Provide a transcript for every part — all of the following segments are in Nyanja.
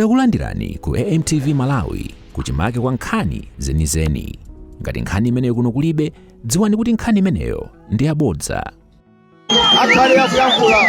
Takulandirani ku AMTV Malawi, kuchimake kwa nkhani zenizeni. Ngati nkhani imeneyo kuno kulibe, dziwani kuti nkhani imeneyo ndi yabodza. Akhale akuyankhula.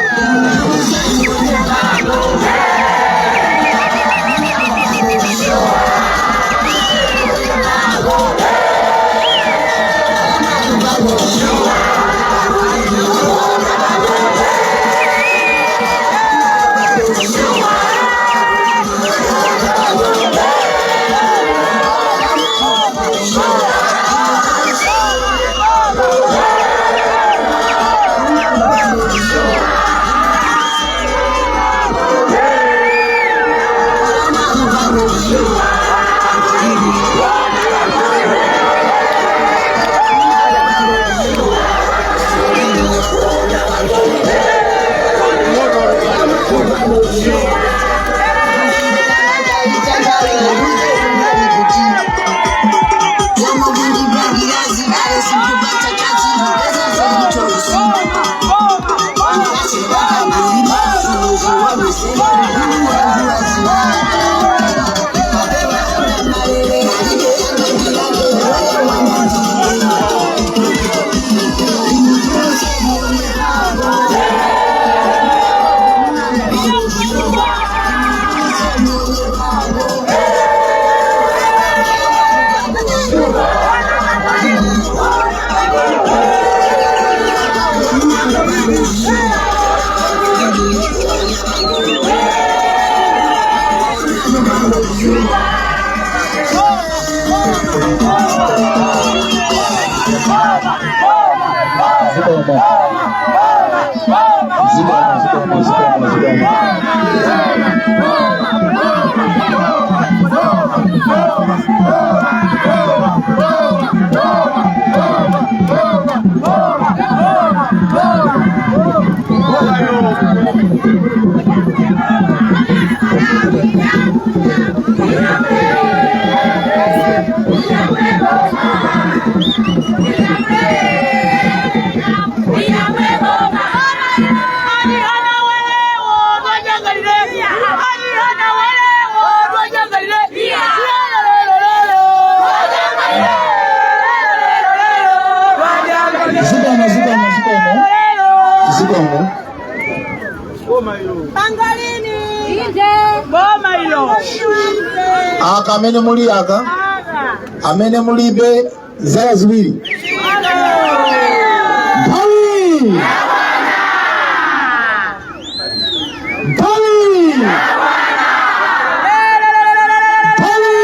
Zikomo. Zikomo, zikomo, zikomo, zikomo. Zikomo, zikomo, zikomo. Zikomo. Angalini. Boma ilo. Aka amene muli aka amene mulibe zala ziwiri. Nthawi! Nthawi! Nthawi!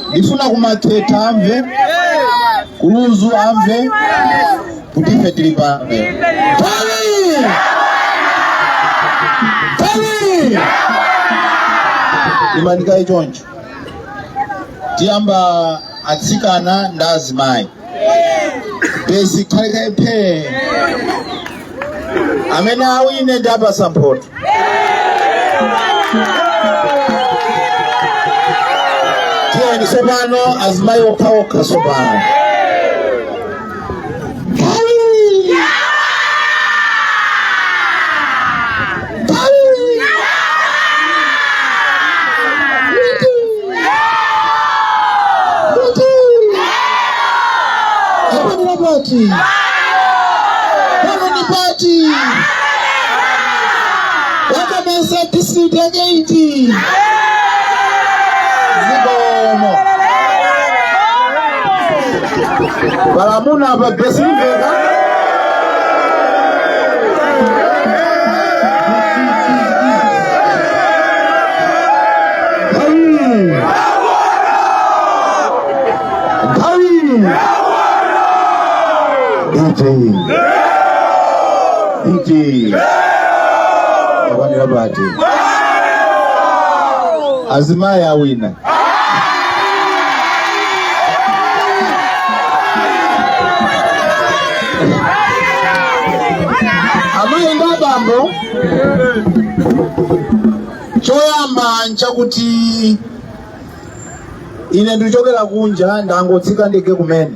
Ndifuna kumakhetha amve, ku Lunzu amve kuti ife tili pano. Nthawi! Nthawi! Imandikayi choncho. Tiyamba atsikana ndi azimayi. Besi khalekaye phee. Amene awine ndi apasa mphoto. Tiyeni sopano azimayi okhaokha sopano. Nthawi! Nthawi! Apa pati. Pano ni pati. Wakamesa district yake iti. Zikomo. Balamuna apa besi mveka. Nthawi! DJ. DJ. Yakwanira pati. Azimayi awina. Amayi ndi abambo, choyamba nchakuti ine ndikuchokera kunja, ndangotsika ndege kumene,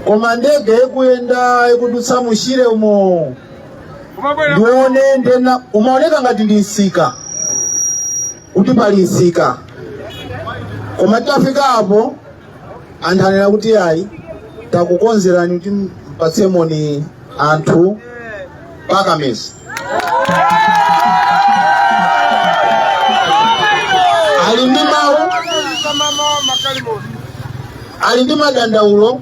koma ndege ikuyenda ikudutsa mu Shire umo. Ndione ndena umaoneka ngati ndi msika, kuti pali msika, koma titafika apo anthu anena kuti ayi, takukonzerani kuti mpatsemoni anthu pakamesi ali ndi mawu, ali ndi madandaulo,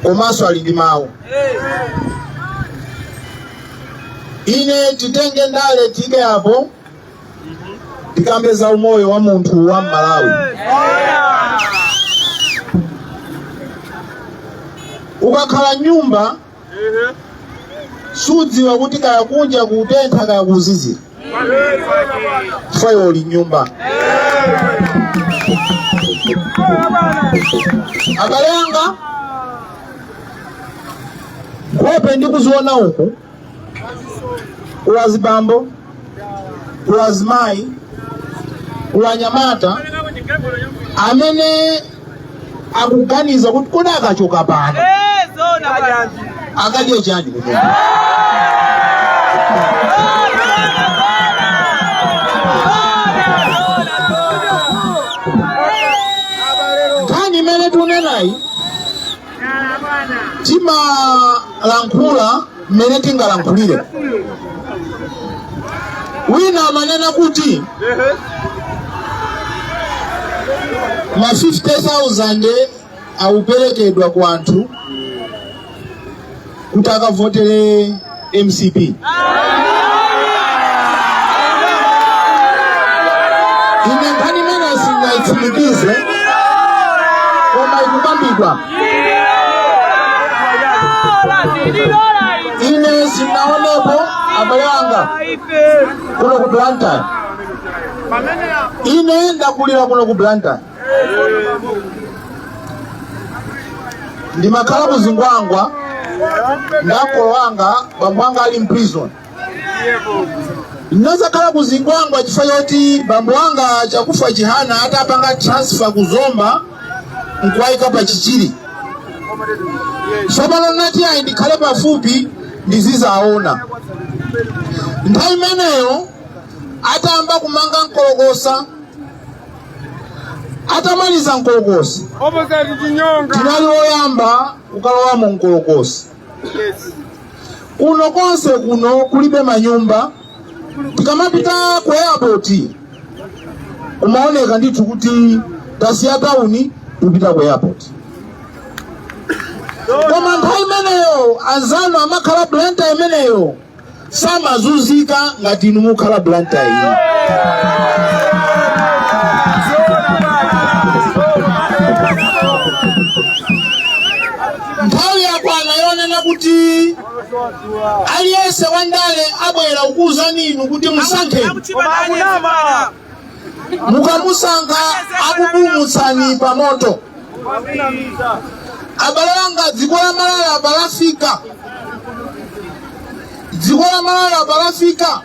komanso ali ndi mawu. Ine titenge ndale tike apo, tikambe za umoyo wa munthu wa Malawi. Ukakhala nyumba sudziwa kuti kaya kunja kutentha kaya kuzizira, chifukwa iwe uli nyumba. Abale anga, nkhope ndikuziona uku, kula azibambo, kula azimayi, kula anyamata amene akuganiza kuti kodi akachoka pano akadye chani kunyumba? Nkhani imene tikunenayi timalankhula mmene tingalankhulire. Wina amanena kuti ma 50,000 akuperekedwa ku anthu kuti akavotere MCP. Ine nkhani imene sindinayitsimikize, koma ikukambidwa. Ine sindinaonepo, abale anga, kuno ku Blantyre. Ine ndakulira kuno ku Blantyre, ndimakhala ku Zingwangwa ndi ankolo wanga, bambo anga ali mprison. Ndinazakhala ku Zingwangwa chifukwa choti bambo anga Chakufa Chihana atapanga transfer ku Zomba nkuwayika pa Chichiri. Tsopano nati ayi, ndikhale pafupi ndizizaona. Nthawi imeneyo atayamba kumanga Nkolokosa, atamaliza Nkolokosa, tinali woyamba kukalowamo Nkolokosa. Kuno konse kuno kulibe manyumba. Tikamapita ku airport kumaoneka ndithu kuti tasiya tawuni, tikupita ku airport. Koma nthawi imeneyo anzanu amakhala Blantyre imeneyo samazunzika ngati inu mukhala Blantyre iyi. Nthawi yakwana yonena kuti aliyense wandale abwera kukuwuzani inu kuti musankheni. Mukamusankha akupulumutsani pa moto. Abale anga, dziko la Malawi apa lafika, dziko la Malawi apa lafika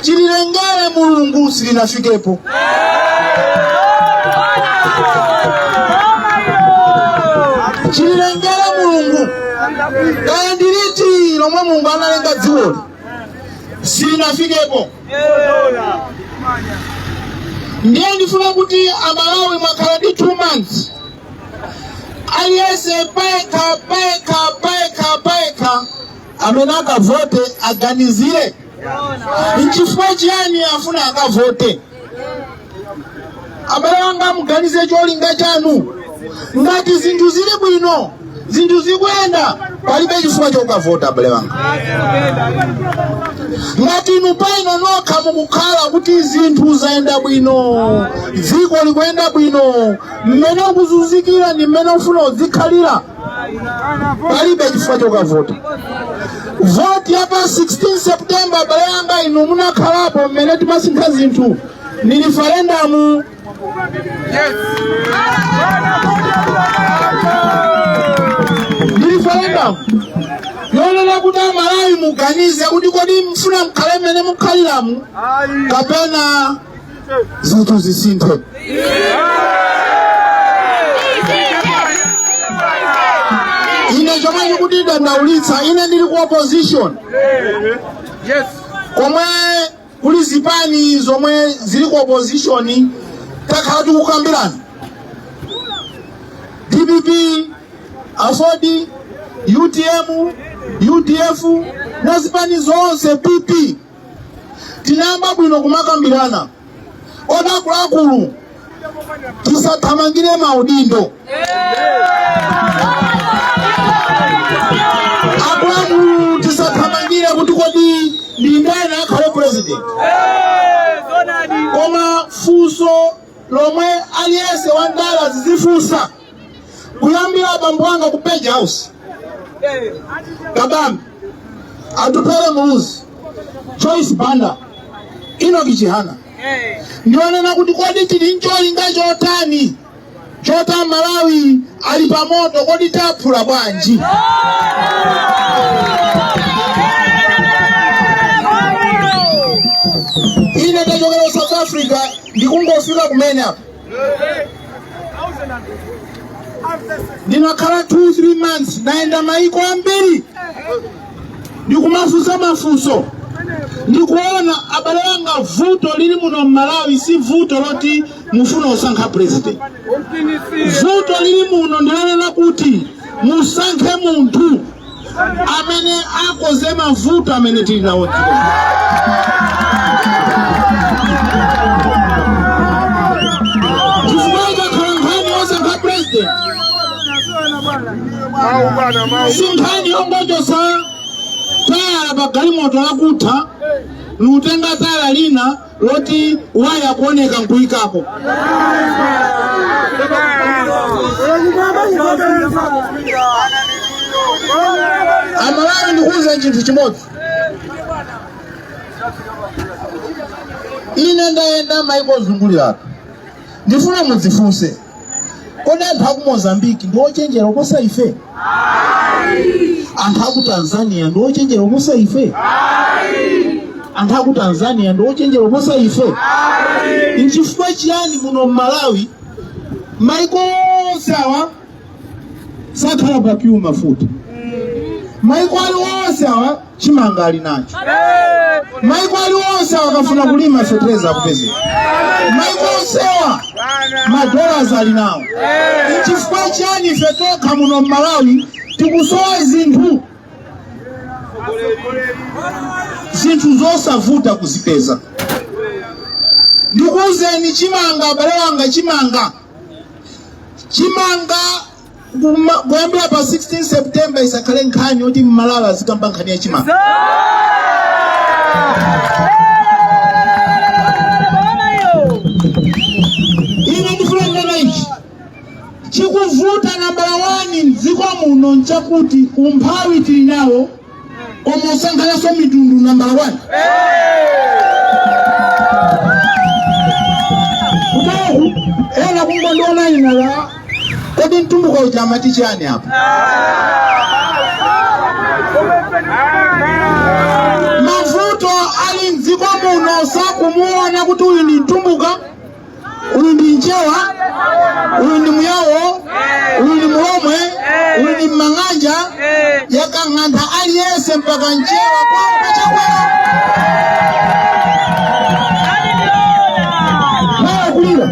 chililengere Mulungu silinafikepo. Chililengere Mulungu, kaya ndiliti lomwe Mulungu analenga dzikoli, silinafikepo. Ndiye ndifuna kuti Amalawi, mwakhala ndi 2 months, aliyense payekha payekha payekha payekha amene akavote aganizire nchifukwa chiyani afuna akavote. Abale anga, muganize cholinga chanu. Ngati zinthu zili bwino, zinthu zikuyenda, palibe chifukwa chokavota. Abale anga, ngati inu paino nokha mukukhala kuti zinthu zayenda bwino, dziko likuyenda bwino, mmene ukuzunzikira ndi mmene ufuna uzikhalira, palibe chifukwa chokavota. Voti ya pa 16 September, abale anga, inu munakhalapo mmene timasintha zinthu ni referendum. Ndi referendum yonena kuti Amalawi muganize kuti kodi mfuna mkhale mmene mukhaliramu kapena zinthu zisinthe. Ine Ife chomwe chikutidandaulitsa, ine ndili ku opposition komwe kuli zipani zomwe zili ku opposition, takhala tikukambirana, DPP, AFORD, UTM, UDF na zipani zonse, PP, tinayamba bwino kumakambirana. Akuluakulu, tisathamangire maudindo. Akuluakulu, tisathamangire kuti kodi ndi ndani akhale president, koma funso lomwe aliyense wandale zizifunsa, kuyambira abambo anga ku Page House, Kabambe, Atupele Muluzi, Joyce Banda, Enoch Chihana, ndionena kuti kodi tili ncholinga chotani chota Malawi ali pamoto? Kodi taphula bwanji? Ine tachokera ku South Africa, ndikungofika kumene apa. Ndinakhala 2 3 months, ndayenda maiko ambiri, ndikumafunsa mafunso, ndikuona, abale anga, vuto lili muno mMalawi si vuto loti mufuna usankha president. Vuto lili muno ndilonena kuti musankhe munthu amene akoze mavuto amene tili nawo dziko. Chifukwa ikakhala nkhani yosankha president, si nkhani yongochosa tayala pa galimoto lakutha, nutenga tayala lina loti waya kuoneka nkuyikapo. Amalawi, ndikuuza chinthu chimodzi. Ine ndayenda maiko ozungulira. Ndifuna mudzifunse, kodi anthu aku Mozambiki ndi ochenjera kuposa ife? Anthu aku Tanzania ndi ochenjera kuposa ife? Anthu aku Tanzania ndi ochenjera kuposa ife? Nchifukwa chiyani muno mMalawi, maiko onse awa sakhala pa queue mafuta, maiko aliwonse awa chimanga ali nacho, maiko aliwonse awa akafuna kulima fetereza akupezeka, maiko onsewa madollars ali nawo, nchifukwa chiyani ife tokha muno mMalawi tikusowa zinthu, zinthu zosavuta kuzipeza? Ndikuwuzeni, chimanga, abale wanga, chimanga, chimanga kuyambira pa 16 September isakhale nkhani yoti mMalawi azikamba nkhani ya chimanga. Ine ndifuna kunena ichi: chikuvuta nambala 1 mdziko muno nchakuti umphawi tili nawo, koma usankhananso mitundu nambala 1. Kutaku ena kungondiona ine la, kodi mtumbuka uja amati chani apa? Mavuto ali mdziko muno sakumuona kuti uyu ndi mtumbuka, uyu ndi Mchewa, uyu ndi Muyawo, uyu ndi Mulomwe, uyu ndi Mmang'anja. Yakang'antha aliyense mpaka Mchewa kwawo kwaChakwera kwawo kulira.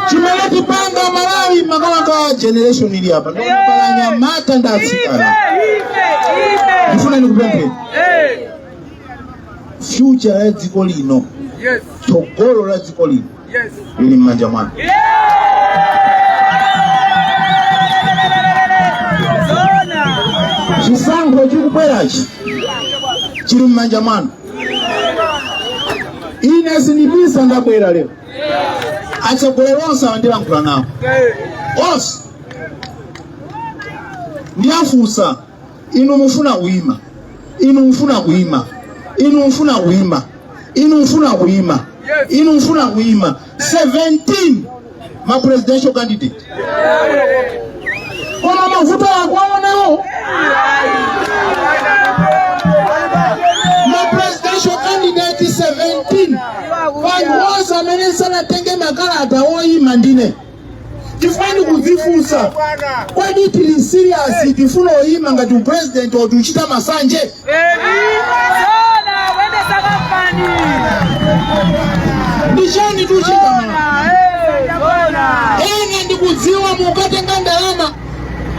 Chimene tipanga Malawi, makamaka generation ili apa, ndopalanyamata ndi atsikana, ndifuna ndikupempheni, future ya dziko lino, tsogolo la dziko lino lili m'manja mwanu. Chisankho chikubwerachi chili m'manja mwanu. Ine sindibisa, ndabwera lero, atsogoleri onse awandilankhula nawo onse, ndiyafunsa: inu mufuna kuyima, inu mufuna kuyima, inu mufuna kuyima, inu mufuna kuyima, inu mufuna kuyima, 17 ma presidential candidate, koma mavuto akwaonawo, ma presidential candidate 17, panthu onse amene sanatenge makalata oyima ndine. Chifukwa ndikudzifunsa, kodi tili serious, tifuna oyima ngati upresident oti uchita masanje? Zona wendesa kampani. Ndi chani tuchita, Malawi? Zona. Ena ndikudziwa mukatenga ndalama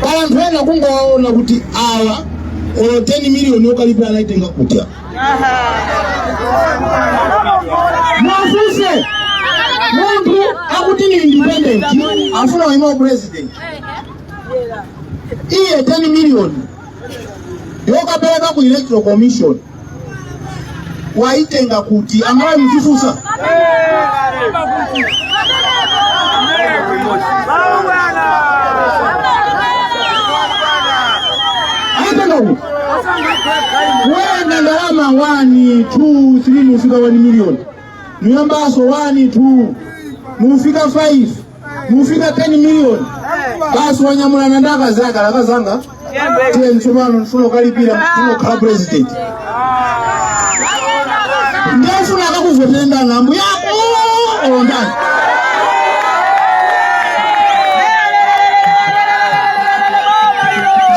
pala, anthu ena kungowaona kuti awa olo 10 miliyoni okalipira anaitenga kutya. Mwafuse munthu akuti ni independent, afuna uyima president, iye 10 miliyoni yokapereka ku Electoral Commission waitenga kuti? Amalawi, mzifusa. Aitenga kuti? Wenda ndalama 1, 2, 3, mufika 1 million, muyambaso 1, 2, mufika 5, mufika 10 million, basi wanyamulana ndaka zaka lakazanga, tiye mtsumano, ndifuna ukalipira, ndifuna kukhala president. Ndiyafuna akakuvotera ndani, ambu yako olo ndani?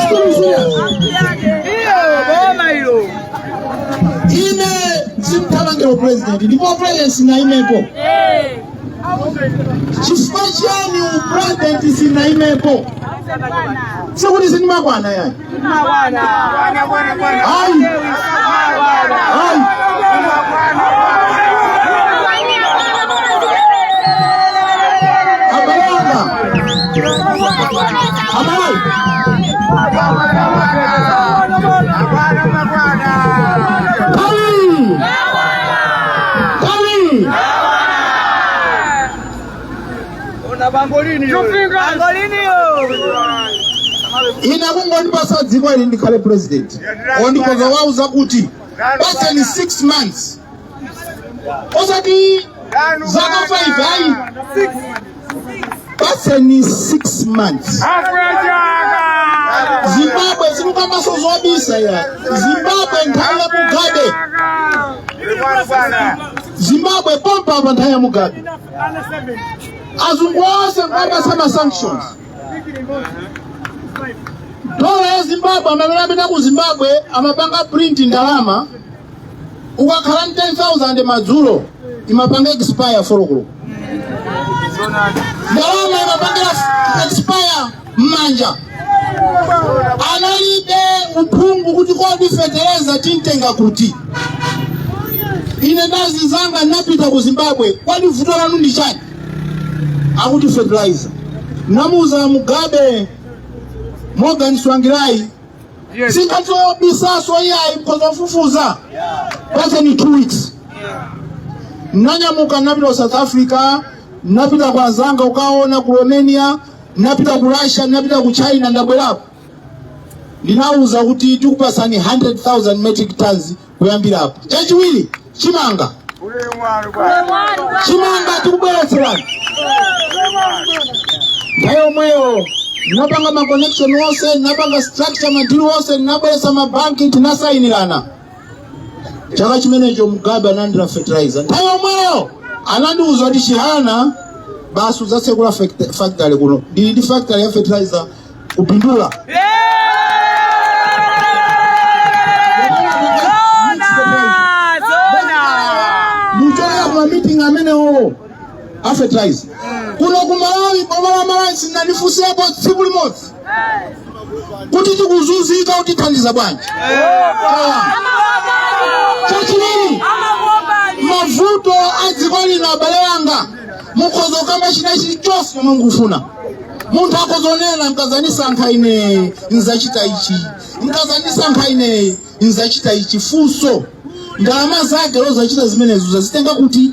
Sikuluzuya. Boma ilo. Ine simthamangiro president, ndipo president sinaimepo. Chifukwa chani upresident sinaimepo? Sikuti sindimakwana yani. Ayi, ayi. Abalanga amalawi, kawi kawi. Bangolini yo. Ine akungondipasa dziko ili ndikhale president, ondikoza wauza kuti paseni 6 months, osati zaka 5, ayi, paseni 6 months. Zimbabwe simukambaso zobisa ya Zimbabwe nthawi ya Mugabe, Zimbabwe pompa pa nthawi ya Mugabe, azungu onse nkapasa ma sanctions. Dola ya Zimbabwe, amene apita ku Zimbabwe amapanga print ndalama, ukakhala ndi 10,000 madzulo imapanga expire 4 o'clock. Ndalama imapangira expire m'manja. Analibe uphungu kuti kodi fetereza tintenga kuti. Ine ndazi zanga napita ku Zimbabwe, kwadi vuto lanu ndi chani? Akuti fertilizer. Namuza Mugabe, Morgan Tsvangirai, singatsobisaso iyayi, mkhoza kufufuza, paseni 2 weeks. Nanyamuka napita ku South Africa, napita kwa zanga ukaona ku Romania, napita ku Russia, napita ku China, ndabwerapo ndinauza kuti tikupasani 100,000 metric tons kuyambira apo. Chachiwiri, chimanga, chimanga tikubweretserani. Nthawi yomweyo napanga ma connection onse, napanga structure, ma deal onse, nabweretsa mabanki, tinasayinirana. Chaka chimenecho Mugabe analandira fertilizer. Nthawi yomweyo anandiuza kuti, "Chihana, basi udzatsekula factory kuno." Ndili ndi factory ya fertilizer kupindula. Zona. Zona. Muchokera kuma meeting amenewo a fertilizer kuno ku Malawi. Boma la Malawi sinandifunsepo tsiku limodzi kuti tikuzunzika, kutithandiza bwanji. Chachiwiri, mavuto a dziko lino, abale anga, mukhoza kukamba china chilichonse chomwe mukufuna. Munthu akhozonena, "Mkazandisankha ine nzachita ichi, mkazandisankha ine nzachita ichi." Funso, ndalama zake lozachita zimenezo zazitenga kuti?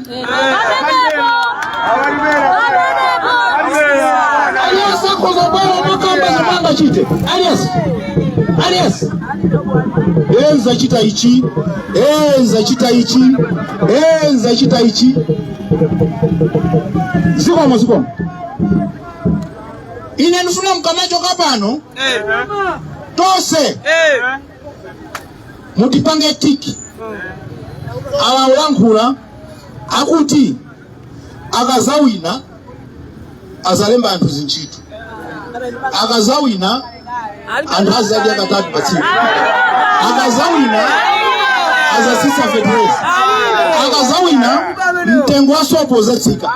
Aliyense akhoza kubwera umakamba zomwe angachite, aliyense, aliyense, "Eh, nzachita ichi, eh, nzachita ichi, eh, nzachita ichi." Zikomo, zikomo. Ine ndifuna mukamachoka pano tonse mutipange tick. Awa ulankhula akuti akazawina Azalemba anthu zintchito. Akazawina, anthu azadya katatu pa tsiku. Akazawina, azasisa fetereza. Akazawina, mtengo wa sopo uzatsika.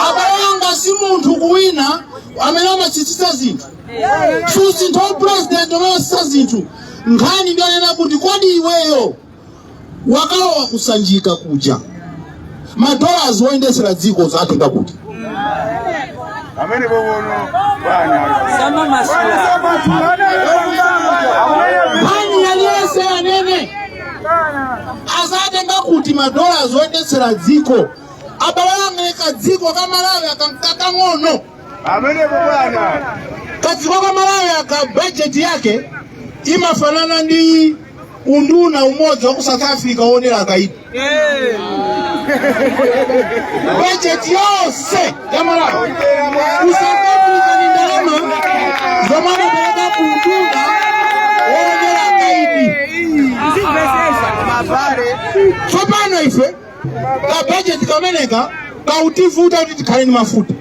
Abale anga, si munthu kuwina amene amatsitsitsa zinthu, susintha president amene atsitsa zinthu. Nkhani ndionena kuti kodi iweyo wakalowa kusanjika kuja, madollars oyendesera dziko zatenga kuti? Amene bobono bwana. Sama masula. Nkhani yaliyese anene azatenga kuti madollars oyendesera dziko? Abale anga, kadziko ka Malawi akakang'ono. Amene bwana. Kadziko ka Malawi aka, budget yake imafanana ndi unduna umodzi wa ku South Africa woonera akaidi. Budget yonse ya Malawi ku South Africa ni ndalama zomwe amapereka ku unduna woonera akaidi. Tsopano ife ka budget kameneka kautivuta kuti tikhale ndi mafuta,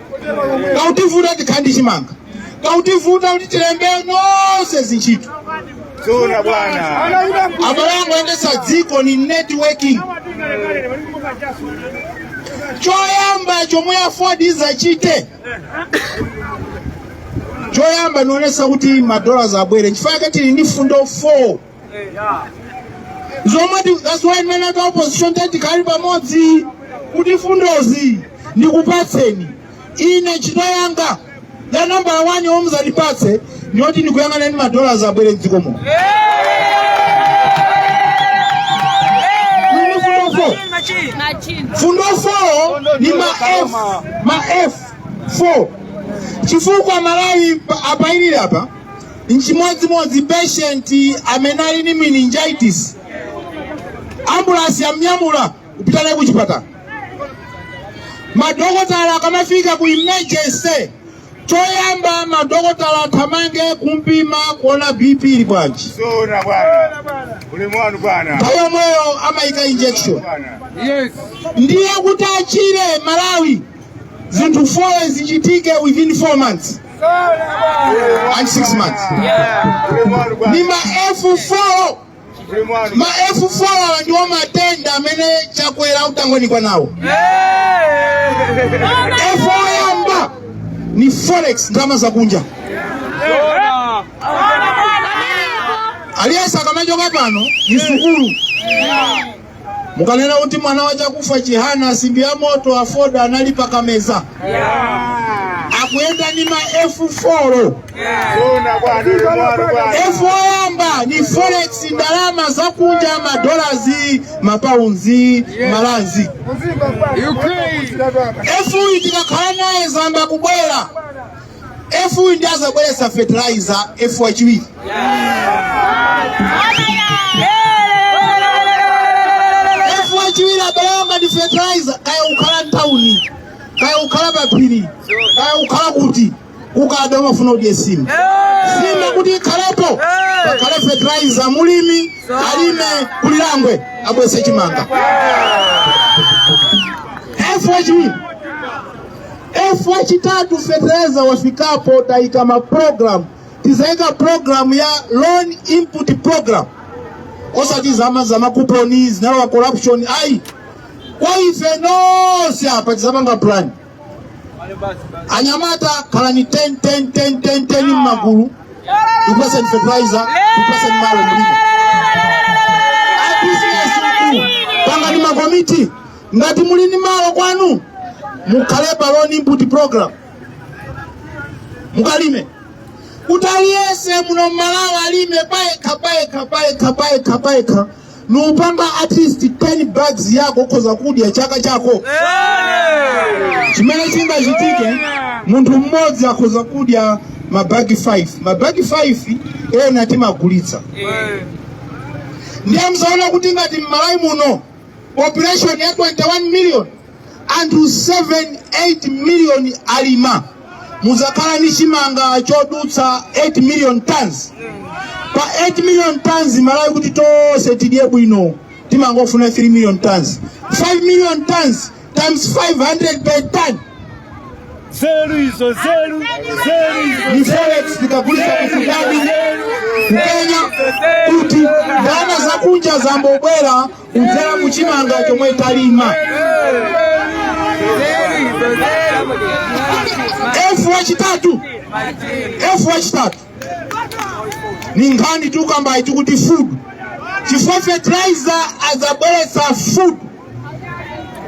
kautivuta kuti tikhale ndi chimanga, kautivuta kuti tilembe nonse zintchito. Zona bwana. Abale anga, oyendetsa dziko ni networking. Choyamba chomwe AFORD izachite, choyamba nionesa kuti madollars abwere. Chifukwa tili ndi fundo 4 zomwe that's why imene ta opposition tikhali pamodzi kuti fundozi ndikupatseni. Ine ntchito yanga ya nambala 1 yomwe muzandipatse ndiyoti ndikuyang'anani madollars abwere mdziko muno. Tili ndi fundo 4. Fundo 4 ni ma F, ma F 4, chifukwa Malawi apailire apa nchimodzimodzi patient amene ali ndi meningitis, ambulance yamnyamula kupita naye kuchipatala. Madokotala akamafika ku emergency, choyamba madokotala athamange kumpima, kuona BP ili bwanji. Zona bwana. Ulemu wanu bwana. Nthawi yomweyo amayika injection. Bwana. Ndiye kuti achire Malawi, zinthu 4 zichitike within 4 months and 6 months. Ulemu wanu bwana. Ni ma F4. Ulemu wanu. Ma F4 awa ndiwo matenda amene Chakwera utangwanikwa nawo. F oyamba ni forex, ndalama zakunja. Aliyense akamachoka pano ni sukulu. Mukanena kuti mwana wa Chakufa Chihana, simbi ya moto, AFORD anali pakameza akuyenda ni ma F4. Zona bwana. Ulemu wanu bwana. F oyamba ni forex, ndalama zakunja, madollars, mapounds, marands. F uyu tikakhala naye zamba kubwera, F uyu ndi azabweretsa fertilizer. F wachiwiri, F wachiwiri, abale anga, ndi fertilizer. Kaya ukhala mtawuni, kaya ukhala paphiri, kaya ukhala kuti, ukada umafuna udye sima. Sima kuti ikhalepo, pakhale fertilizer. Mulimi alime kulilangwe, abwese chimanga. F wachiwiri. F wachitatu, fertilizer wafikapo, tayika ma program. Tizayika program ya loan input program, osati zama zamakuponi zinalowa corruption, ayi. Kwa ife nonse apa tizapanga plan. Anyamata, khalani 10 10 10 10 10 mmagulu, 2% fertilizer, 2% malo mlime. Abusiness mkulu, pangani makomiti. Ngati muli ndi malo kwanu, mukhale pa loan input program, mukalime kuti aliyense muno Mmalawi alime payekha payekha payekha payekha payekha, nupanga at least 10 bags yako, ukhoza kudya chaka chako. Chimene chingachitike, munthu mmodzi akhoza kudya mabagi 5, mabagi 5 ena timagulitsa. Ndiye mzaona kuti ngati m'Malawi muno population ya 21 million, anthu 7 8 million alima, muzakhala ni chimanga chodutsa 8 million tons. Pa 8 million tons, Malawi kuti tonse tidye bwino, timangofuna 3 million tons, 5 million tons. Times 500 per ton. Zeru izo, zeru, zeru izo. Ni forex tikagulisa ku Sudani, ku Kenya, kuti ndalama zakunja zambobwera kudzera muchimanga chomwe talima. F wachitatu, F wachitatu ni nkhani tukambayi tikuti food, chifukwa fertilizer azabweretsa food,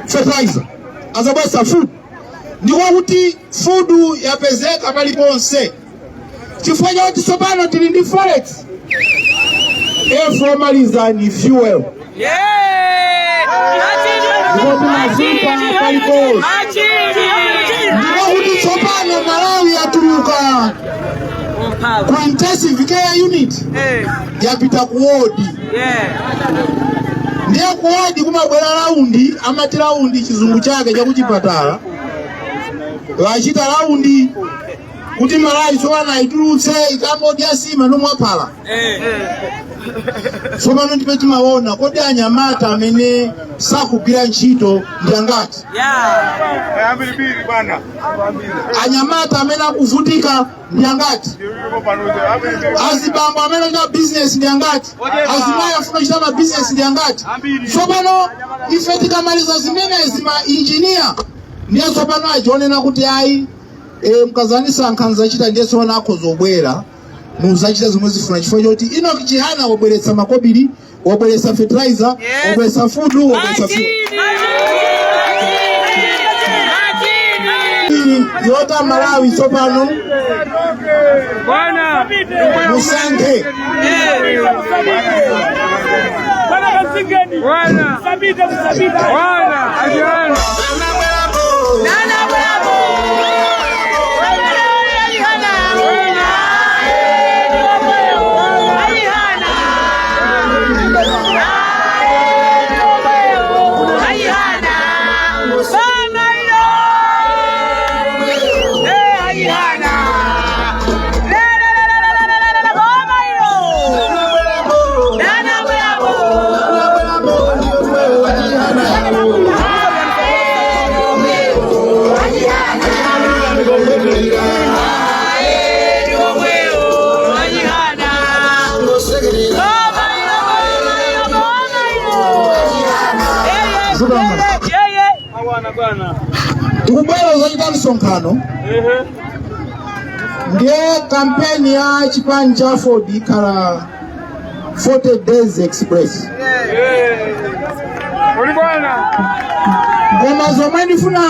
fertilizer azabweretsa food, ndiko kuti food yapezeka paliponse chifukwa chakuti tsopano tili ndi forex. F womaliza ni fuel. Ndikoti mafuta paliponse, ndiko kuti tsopano Malawi yatuluka ku intensive care unit, yapita ku ward. Ndiye ku ward kumabwera round, amati round chizungu chake chakuchipatala, vachita round kuti Malawi tsopano ayitulutse ikambodya sima nomwaphala. Tsopano ndipo timaona kodi anyamata amene sakugwira ntchito ndi angati? Ambiri bwana. Anyamata amene akuvutika ndi angati? Ndilipo pano ambiri. Azibambo amene achita business ndi angati? Azimayi afuna kuchita ma business ndi angati? Tsopano ife tikamaliza zimenezi, ma engineer ndiye tsopano achionena kuti ayi, mkazanisankha nzachita, ndiye tsopano akhozobwera muzachita zomwe zifuna, chifukwa choti Enoch Chihana wabweretsa makobiri, wabweretsa fertilizer, wabweretsa food, wabweretsa fuel. Yota Malawi tsopano musankhe. Tikubwera zachita msonkhano, ndiye kampeni ya chipani cha Aford ikhala 40 Days Express. Koma zomwe ndifuna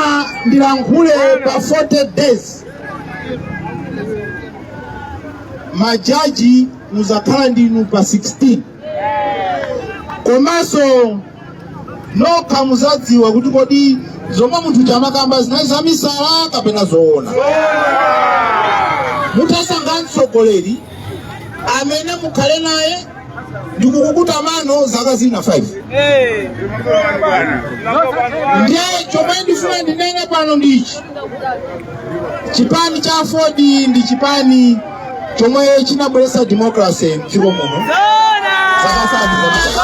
ndilankhule pa 40 days, majaji muzakhala ndinu pa 16, komanso nokha muzadziwa kuti kodi zomwe munthu chamakamba zinali za misala kapena zoona. Mutasankha mtsogoleri amene mukhale naye ndikukukuta mano zaka zina 5. Ndiye chomwe ndifuna ndinene pano ndichi: chipani cha Aford ndi chipani chomwe chinabweretsa democracy mdziko muno zaka 5 zapita.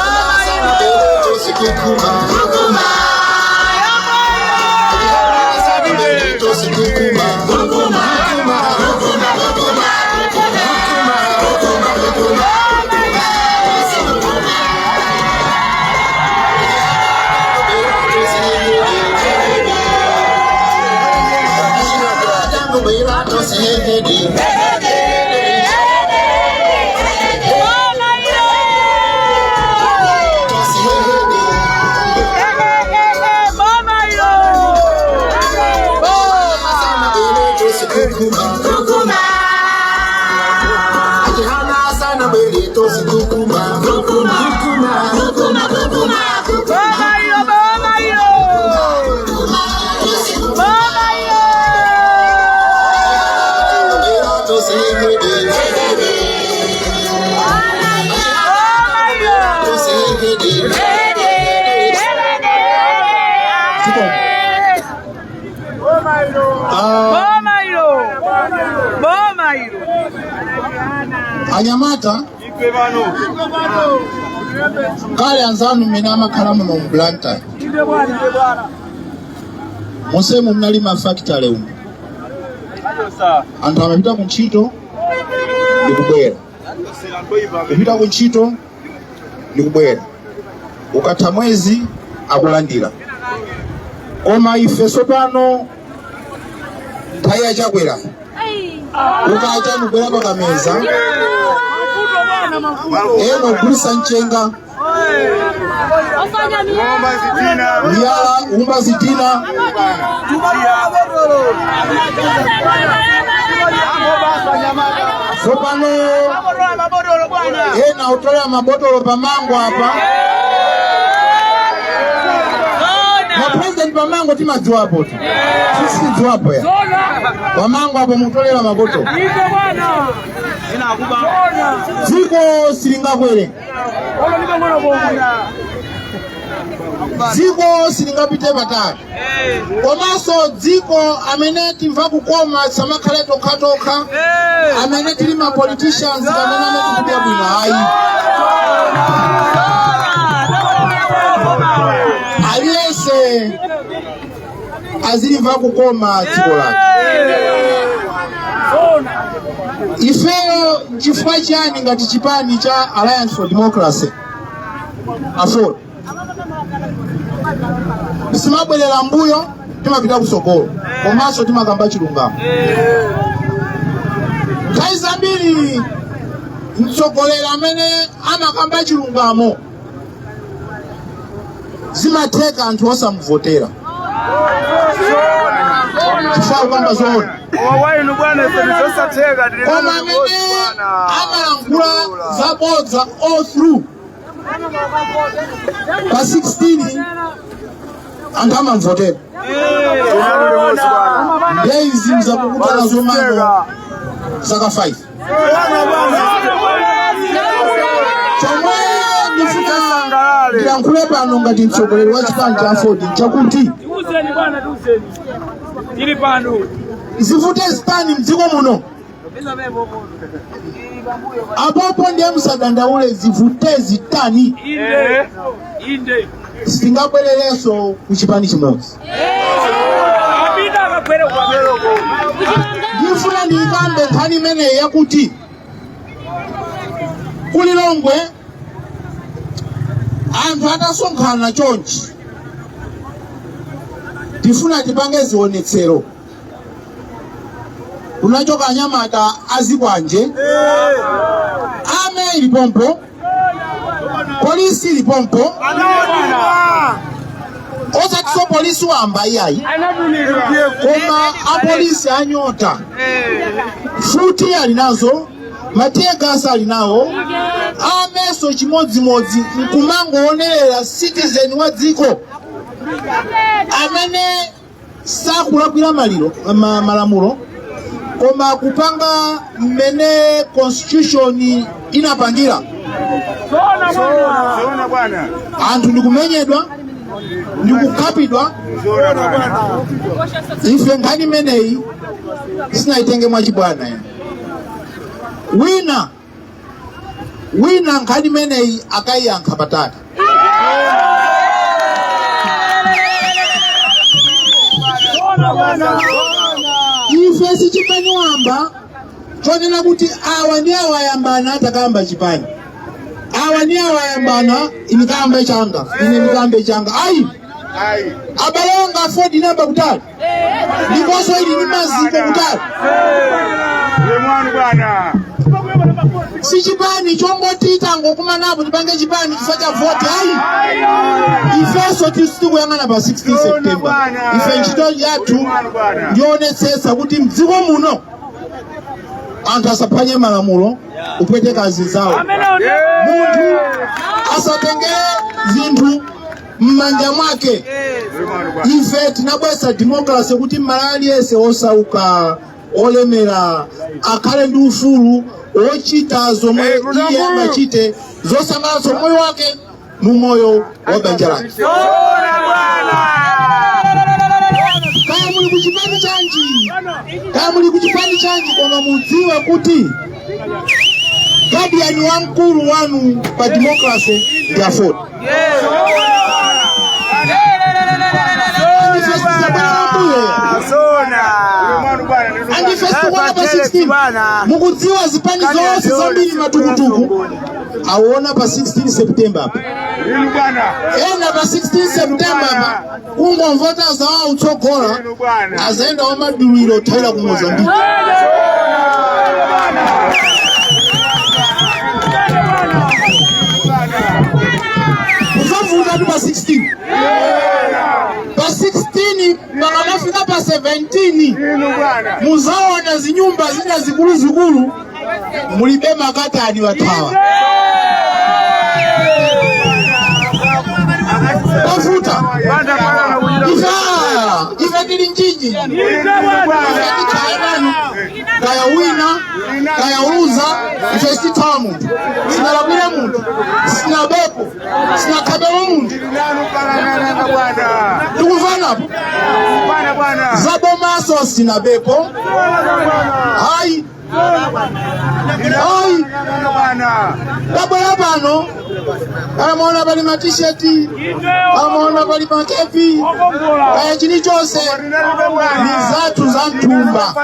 Anyamata kale anzanu mmene amakhala muno mu Blantyre, Monsemu mnali mafakitale umu, anthu amapita ku ntchito ndikubwera, kupita ku ntchito ndikubwera, ukatha mwezi akulandira. Koma ife sopano nthawi yachakwera, ukacha kubwera pakameza, ena kugulisa mchenga, miyala, umba zitina. Sopano ena utolera mabotolo pamango apa na president pamango timadziwapo tu, sisidziwapo ya pamango apo mutolera mabotolo. Dziko silingakwere, dziko silingapite patali, komanso dziko amene timva kukoma samakhale tokhatokha amene tili ma politicians amene amene tikudya bwino ayi. Aliyense azilimva kukoma dziko lake. Ifeyo chifukwa chiyani ngati chipani cha Alliance for Democracy, AFORD, simabwerera mbuyo, timapita kusogolo, komanso timakamba chilungamo. Nthawi zambiri mtsogoleri amene amakamba chilungamo zimatheka anthu osamuvotera chifukwa kukamba zoona. Koma amene amalankhula zabodza all through, pa 16 anthu amamvotera. Ndiye mzakukutana zomano zaka 5. Chomwe ndifuna ndilankhule pano ngati mtsogoleri wa chipani cha AFORD nchakuti zivute zitani mdziko muno, apopo ndiye musadandaule, zivute zitani sitingabwererenso ku chipani chimodzi. Ndifuna ndiyikambe nkhani imeneyi yakuti kulilongwe anthu atasonkhana chonchi, tifuna tipange zionetsero, kunachoka anyamata azikwanje, army ilipompo, polisi ilipompo, osatiso polisi wamba iyayi, koma apolisi anyota, futi ali nazo, ma tear gas ali nawo, ameso chimodzimodzi, nkumangoonerera citizen wa dziko amene sakulakwira maliro malamulo, koma kupanga mmene constitution inapangira. Anthu ndikumenyedwa, ndikukhapidwa. Ife nkhani imeneyi sinaitenge mwachibwana ya. Wina nkhani imeneyi akayiyankha patali. Ife si chipani wamba chonena kuti awa ndi awa ayambana takamba chipani, awa ndi awa ayambana ine changa, ine ndikambe changa. Ayi, abale anga, AFORD inayamba kutali ndiponso ili ndi maziko kutali. Si chipani chongoti tangokumanapo tipange chipani chifukwa cha voti ayi. Ifenso tikuyang'ana pa 16 September. Ife ntchito yathu ndionetsetsa kuti mdziko muno anthu asaphwanye malamulo kupweteka azinzawo, munthu asatengere zinthu m'manja mwake. Ife tinabwesa democracy kuti mmalawi aliyense, osauka, olemera, akhale ndi ufulu wochita zomwe iye angachite zosangalatsa moyo wake mu moyo wa banja lake. Kaya muli kuchipani chanji, kaya muli kuchipani chanji, koma mudziwe kuti guardian wamkulu wanu pa democracy ndi AFORD. Ife sitizabwerera mbuyo. And ife sikuona pa 16. Mukudziwa zipani zonse zambiri matukutuku aona pa 16 September apa. Inu bwana. Ena pa 16 September apa kungomvota zawo utsogola Inu bwana. azayenda wamaduliro othawira ku Mozambique. Kuzavuta tu pa 16. Pa 16 pakamafika pa 17 Inu bwana. muzaona zinyumba zina zikuluzikulu mulibe makatani wathawa. Pavuta. Ife tili njiji. Ife tikhala nanu kaya wina kaya uluza, ife sitithawa munthu, sinalakwire munthu, sinabepo, sinakhabelo munthu. Nanu kana bwana. Tikuvanapo Bwana bwana. zabomaso sinabepo, hayi hayi. Bwana. Tabwera pano amaona pali matisheti, amaona pali makepi, kaya chilichonse ni zathu za mthumba.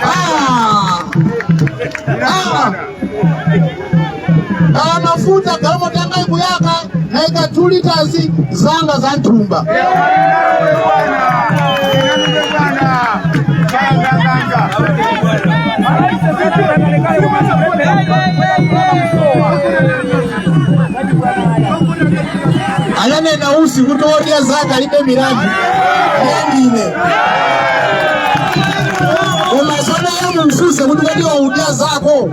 Ah! Ah! Ah, mafuta galimoto yanga ikuyaka naika 2 liters zanga za mthumba. Ananena usi kuti odya zake alibe milandu yendine, koma sonayo mumfuse kuti kodi waudya zako?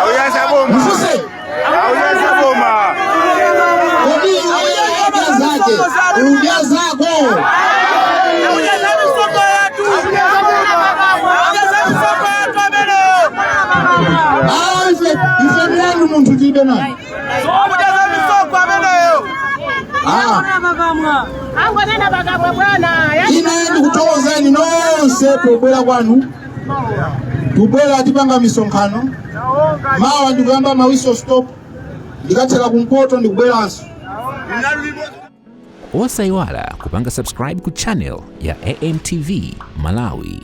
Auyasa boma. Mfuse. Auyasa boma. Kodi iwe odya zake udya zako? Ah, ife milandu munthu tilibe nayo. Ah. Angonena pakamwa bwana. Ine ndikuthokozani nonse pobwera kwanu. Tubwera tipanga misonkhano mawa, ndikuyamba ma whistle stop, ndikathera kumpoto ndikubweranso. Osayiwala kupanga subscribe ku channel ya AMTV Malawi.